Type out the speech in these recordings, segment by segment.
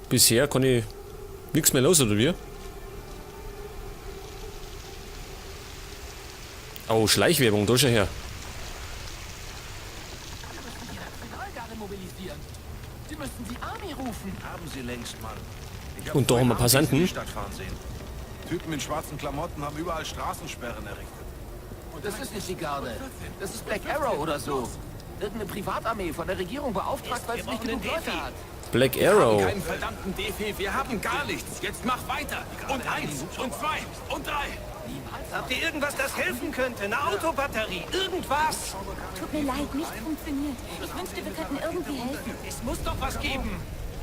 Bisher kann ich nichts mehr los, oder wie? Oh, Schleichwerbung, da schau her. Wir müssen die Nationalgarde mobilisieren. Sie müssen die Army rufen. Haben sie längst, Mann. Ich hab Und da zwei haben wir Armys in Passanten. die Stadt fahren sehen. Typen in schwarzen Klamotten haben überall Straßensperren errichtet. Und das ist nicht die Garde. Das ist Black Arrow oder so. Irgendeine Privatarmee von der Regierung beauftragt, weil sie nicht genug Leute hat. Black Arrow. Keinen verdammten Defi, wir haben gar nichts. Jetzt mach weiter. Und eins, und zwei, und drei. Habt ihr irgendwas, das helfen könnte? Eine Autobatterie? Irgendwas? Tut mir leid, nichts funktioniert. Ich wünschte, wir könnten irgendwie helfen. Es muss doch was geben.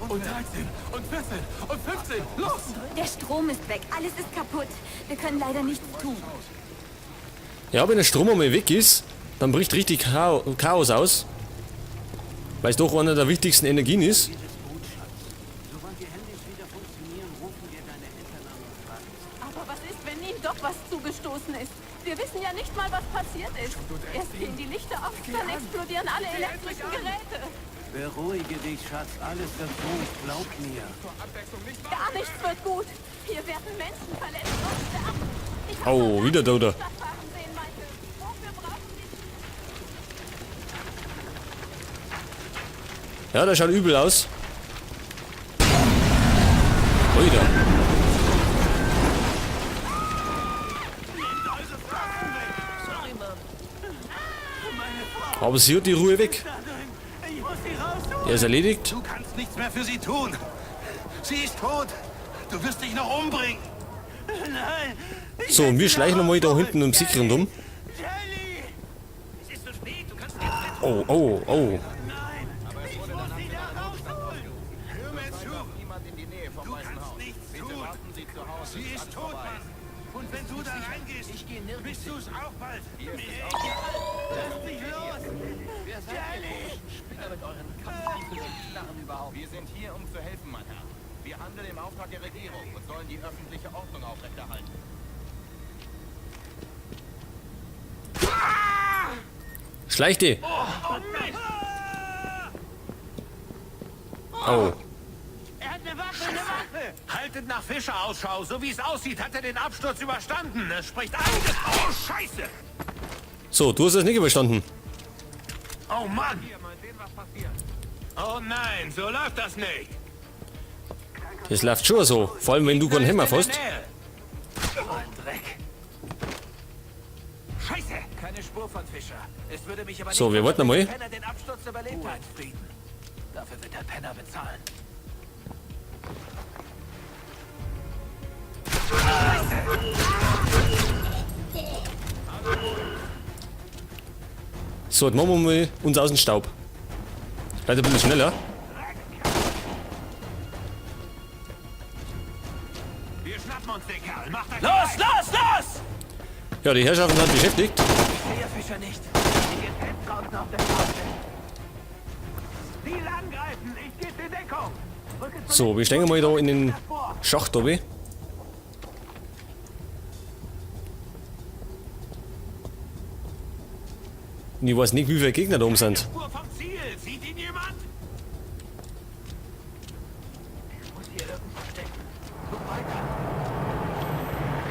Und 13, und 14, und 15. Los! Der Strom ist weg, alles ist kaputt. Wir können leider nichts tun. Ja, wenn der Strom einmal weg ist, dann bricht richtig Chaos aus. Weil es doch einer der wichtigsten Energien ist. Aber was ist, wenn ihm doch was zugestoßen ist? Wir wissen ja nicht mal, was passiert ist. Erst gehen die Lichter auf, dann explodieren alle elektrischen Geräte. Beruhige dich, Schatz. Alles wird gut. Glaub mir. Gar nichts wird gut. Hier werden Menschen verletzt und sterben. Ich hab Oh, Soldaten wieder da, oder? die Stadt fahren sehen, Michael. Wofür brauchen die Ja, der schaut übel aus. Oida. Aber sie hat die Ruhe weg. Der ist erledigt. Du kannst nichts mehr für sie tun. Sie ist tot. Du wirst dich noch umbringen. Nein! So, und wir schleichen nochmal da hinten im sicheren rum. Jelly! Es ist zu spät, du kannst nichts mehr Oh, oh, oh. Nein! Ich muss sie da rausholen! Hör mir zu. Du kannst nichts tun. Sie ist tot, Mann. Und wenn du da reingehst, bist du's auch bald. Mir egal. Lass mich los! Wer seid ihr komischen Spinner mit euren Kampfstiefeln und Knarren überhaupt? Wir sind hier, um zu helfen, mein Herr. Wir handeln im Auftrag der Regierung und sollen die öffentliche Ordnung aufrechterhalten. Schleich die. Oh. Er hat eine Waffe, eine Waffe! Haltet nach Fischer Ausschau. So wie es aussieht, hat er den Absturz überstanden. Es spricht einiges. Oh, Scheiße! So, du hast es nicht überstanden. Oh Mann! Oh nein, so läuft das nicht. Das läuft schon so. Vor allem, wenn du keinen Hämmer Ist in der fasst. Nähe. Ein Dreck. Scheiße! Keine Spur von Fischer. Es würde mich aber So, nicht wir wollten wundern, einmal. wenn der Penner den Absturz überlebt Ruhe hat. in Frieden. Dafür wird der Penner bezahlen. So, jetzt machen wir mal uns aus dem Staub. Vielleicht ein bisschen schneller. Wir schnappen uns den Kerl. Macht euch Los, los, los! Ja, die Herrschaften sind beschäftigt. Ich sehe Fischer nicht. Hier geht draußen auf der Straße. Ziel angreifen. Ich gebe dir Deckung. So, wir steigen mal da in den Schacht oben. Und ich weiß nicht, wie viele Gegner da oben sind. Spur vom Ziel. Sieht ihn jemand? Muss hier irgendwo stecken. Guck weiter.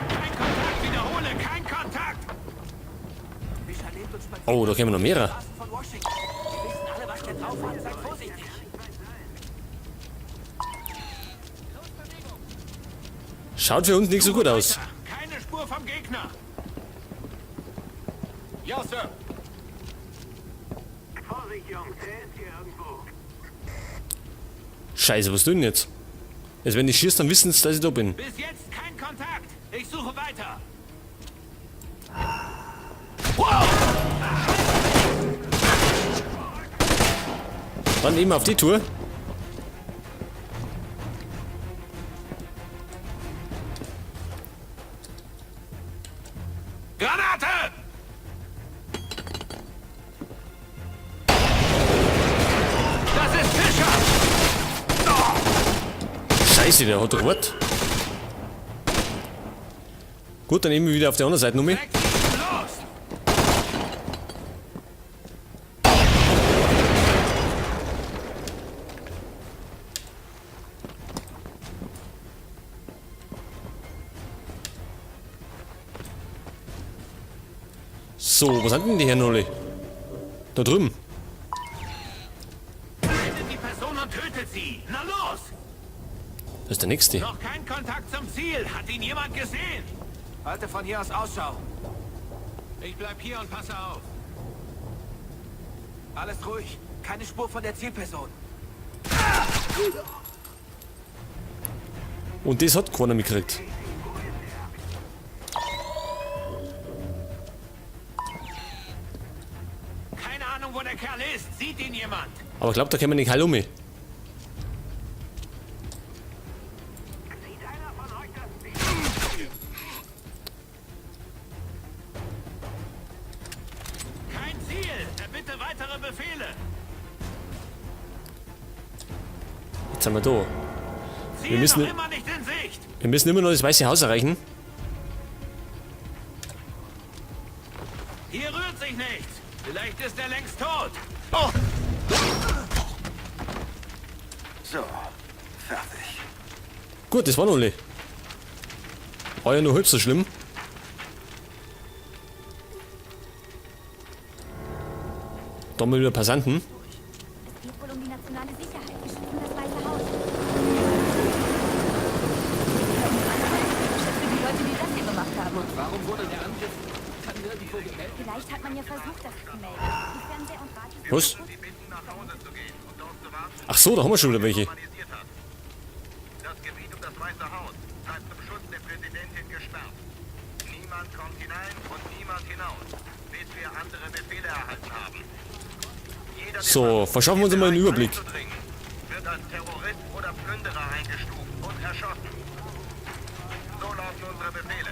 Kein Kontakt. Wiederhole. Kein Kontakt. Fischer lebt und spaziert. Oh, da kommen noch mehrere. Straßen von Washington. Die wissen alle, was der drauf hat. Seid vorsichtig. Schaut für uns nicht so gut aus. Keine Spur vom Gegner. Ja, Sir. Vorsicht, Jungs, er ist hier irgendwo. Scheiße, was tun denn jetzt? Also wenn ich schieße, dann wissen sie, dass ich da bin. Bis jetzt kein Kontakt. Ich suche weiter. Dann eben auf die Tour. Granate! Das ist Fischer! Scheiße, der hat doch was. Gut, dann eben wieder auf der anderen Seite nochmal. Sechs, sieben, los! So, wo sind denn die Herren alle? Da drüben. Findet die Person und tötet sie. Na los! Das ist der nächste. Noch kein Kontakt zum Ziel. Hat ihn jemand gesehen? Halte von hier aus Ausschau. Ich bleib hier und passe auf. Alles ruhig. Keine Spur von der Zielperson. Und das hat keiner mitgekriegt. Keine Ahnung, wo der Kerl ist. Sieht ihn jemand? Aber ich glaube, da kommen wir nicht heil um. Sieht einer von euch das Ziel? Kein Ziel. Erbitte weitere Befehle. Jetzt sind wir da. Ziel Wir müssen- noch immer nicht in Sicht. Wir müssen immer noch das Weiße Haus erreichen. Hier rührt sich nichts. Vielleicht ist er längst tot. Oh, So, fertig. Gut, das waren alle. War ja nur halb so schlimm. Da haben wir wieder Passanten. Es geht wohl um die nationale Sicherheit. Wir schützen das Weiße Haus. Schätze die Leute, die das hier gemacht haben. Und warum wurde der Angriff dann nirgendwo gemeldet? Vielleicht hat man ja versucht, das zu melden. Die Fernseh- und Radios Was? sind kaputt. Sie bitten, nach Hause zu gehen und dort zu warten, Ach so, da haben wir schon wieder welche. normalisiert hat. Das Gebiet um das Weiße Haus bleibt zum Schutz der Präsidentin gesperrt. Niemand kommt hinein und niemand hinaus, bis wir andere Befehle erhalten haben. Jeder, der So, versucht, verschaffen wir uns mal einen in den Überblick. Bereich einzudringen, wird als Terrorist oder Plünderer eingestuft und erschossen. So lauten unsere Befehle.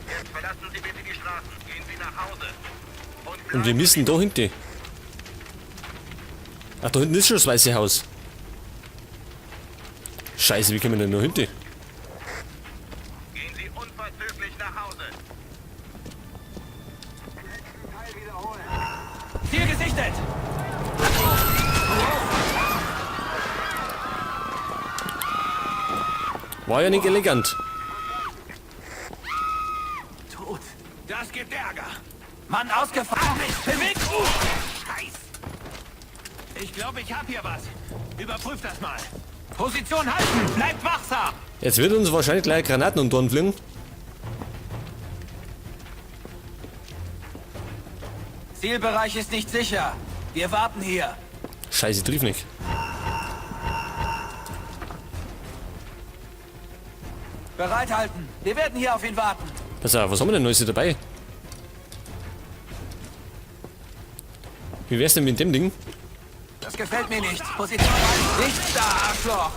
Jetzt verlassen Sie bitte die Straßen, gehen Sie nach Hause. Und wir müssen da hinten. Ach, da hinten ist schon das Weiße Haus. Scheiße, wie kommen wir denn da hinten? Gehen Sie unverzüglich nach Hause. Ziel gesichtet. War ja nicht elegant. Tot. das gibt Ärger. Mann ausgefahren. Bewegt! Scheiß! Ich glaube, ich habe hier was. Überprüf das mal. Position halten! Bleibt wachsam! Jetzt wird uns wahrscheinlich gleich Granaten um die Ohren fliegen. Zielbereich ist nicht sicher. Wir warten hier. Scheiße, triff nicht. Bereithalten. Wir werden hier auf ihn warten. Pass auf, was haben wir denn Neues dabei? Wie wär's denn mit dem Ding? Das gefällt mir nicht. Position halten. Nichts da, Arschloch.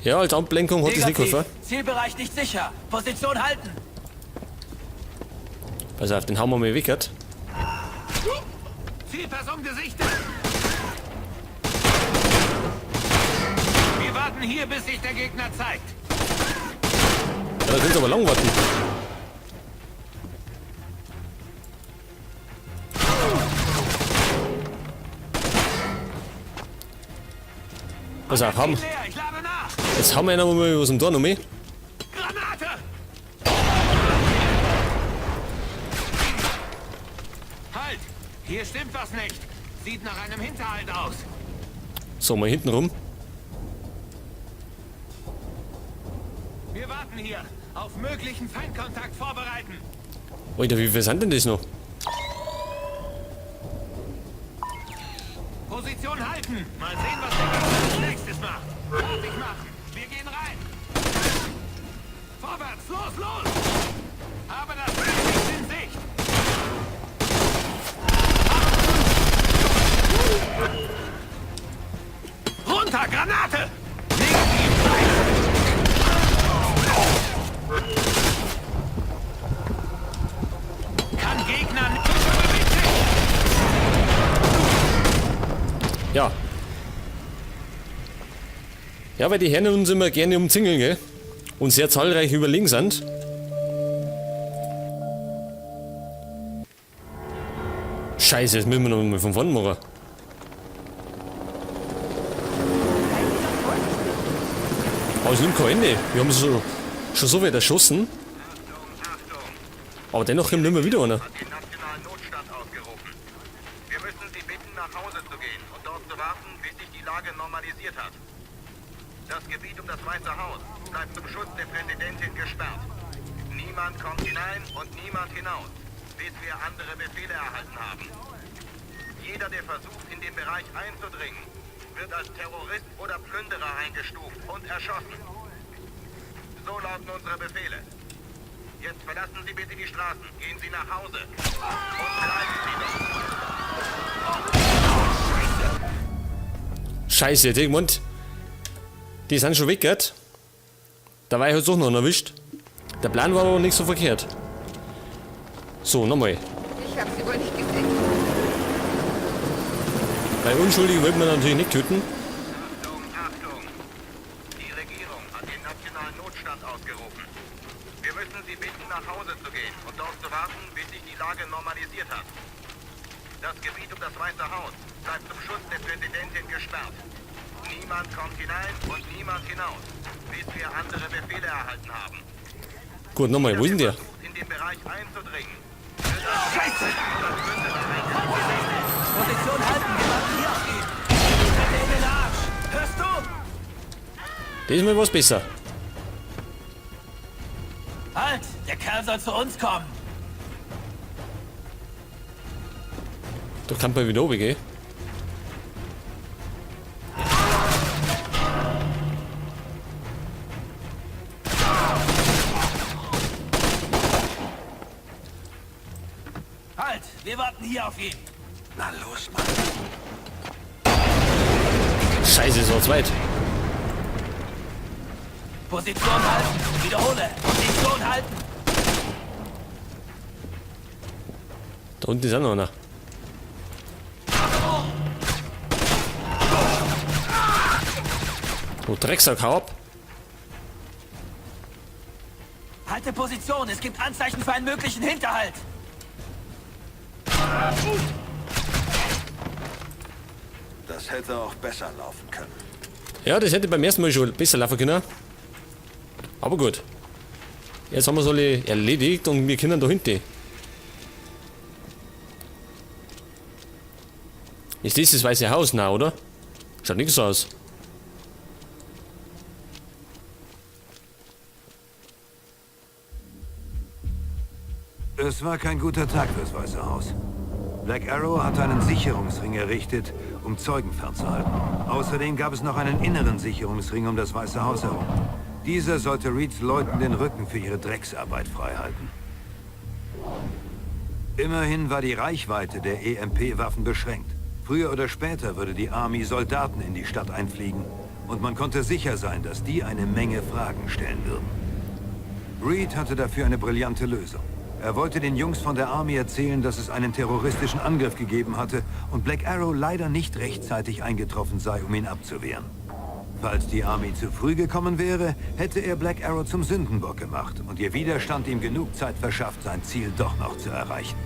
Ja, als Ablenkung hat das nicht Negativ. geholfen. Zielbereich nicht sicher. Position halten. Pass auf, den hauen wir mal weg. Hat. Zielperson gesichtet! Wir warten hier, bis sich der Gegner zeigt. Ja, da könnt ihr aber lang warten. Pass auf, haben. Leer, ich lade nach! Jetzt haben wir noch mal was um da noch mehr. Granate! Halt! Hier stimmt was nicht. Sieht nach einem Hinterhalt aus. So, mal hinten rum. Wir warten hier. Auf möglichen Feindkontakt vorbereiten. Alter, wie viel sind denn das noch? Position halten. Mal sehen, was der Gegner als nächstes macht. Fertig machen. Wir gehen rein. Vorwärts, los, los! Habe das Ziel nicht in Sicht. Runter, Granate! Negativ, Kann Gegner nicht bewegt sich! Ja. Ja, weil die Herren uns immer gerne umzingeln, gell? Und sehr zahlreich überlegen sind. Scheiße, jetzt müssen wir noch mal von vorn machen. Aber es nimmt kein Ende. Wir haben so Schon so weit erschossen. Aber dennoch kommt immer wieder einer. Hat den nationalen Notstand ausgerufen. Wir müssen Sie bitten, nach Hause zu gehen und dort zu warten, bis sich die Lage normalisiert hat. Das Gebiet um das Weiße Haus bleibt zum Schutz der Präsidentin gesperrt. Niemand kommt hinein und niemand hinaus, bis wir andere Befehle erhalten haben. Jeder, der versucht, in den Bereich einzudringen, wird als Terrorist oder Plünderer eingestuft und erschossen. So lauten unsere Befehle. Jetzt verlassen Sie bitte die Straßen, gehen Sie nach Hause und bleiben Sie dort. Scheiße, hätte ich gemeint, die sind schon weg, gell? Da war ich halt doch noch erwischt. Der Plan war aber nicht so verkehrt. So, nochmal. Ich habe sie wohl nicht gesehen. Bei Unschuldigen wollte man natürlich nicht töten. Achtung, Achtung! Die Regierung hat den nationalen Notstand ausgerufen. Wir müssen Sie bitten, nach Hause zu gehen und dort zu warten, bis sich die Lage normalisiert hat. Das Gebiet um das Weiße Haus bleibt zum Schutz der Präsidentin gesperrt. Niemand kommt hinein und niemand hinaus, bis wir andere Befehle erhalten haben. Gut, nochmal, wo ist denn der? Versucht, in den Bereich einzudringen. Scheiße! Position halten, wir warten hier auf ihn. Ich trete in den Arsch. Hörst du? Diesmal war's besser. Halt! Der Kerl soll zu uns kommen! Da kann man wieder runter gehen. Halt! Wir warten hier auf ihn! Na los, Mann. Scheiße, es war zu weit. Position halten! Wiederhole! Position halten! Da unten ist auch noch einer. Du Drecksack, hau ab. Halte Position! Es gibt Anzeichen für einen möglichen Hinterhalt! Das hätte auch besser laufen können. Ja, das hätte beim ersten Mal schon besser laufen können. Aber gut. Jetzt haben wir es alle erledigt und wir können da hinten. Ist das das Weiße Haus? Na, oder? Schaut nicht so aus. Es war kein guter Tag fürs Weiße Haus. Black Arrow hatte einen Sicherungsring errichtet, um Zeugen fernzuhalten. Außerdem gab es noch einen inneren Sicherungsring um das Weiße Haus herum. Dieser sollte Reeds Leuten den Rücken für ihre Drecksarbeit freihalten. Immerhin war die Reichweite der EMP-Waffen beschränkt. Früher oder später würde die Army Soldaten in die Stadt einfliegen. Und man konnte sicher sein, dass die eine Menge Fragen stellen würden. Reed hatte dafür eine brillante Lösung. Er wollte den Jungs von der Army erzählen, dass es einen terroristischen Angriff gegeben hatte und Black Arrow leider nicht rechtzeitig eingetroffen sei, um ihn abzuwehren. Falls die Army zu früh gekommen wäre, hätte er Black Arrow zum Sündenbock gemacht und ihr Widerstand ihm genug Zeit verschafft, sein Ziel doch noch zu erreichen.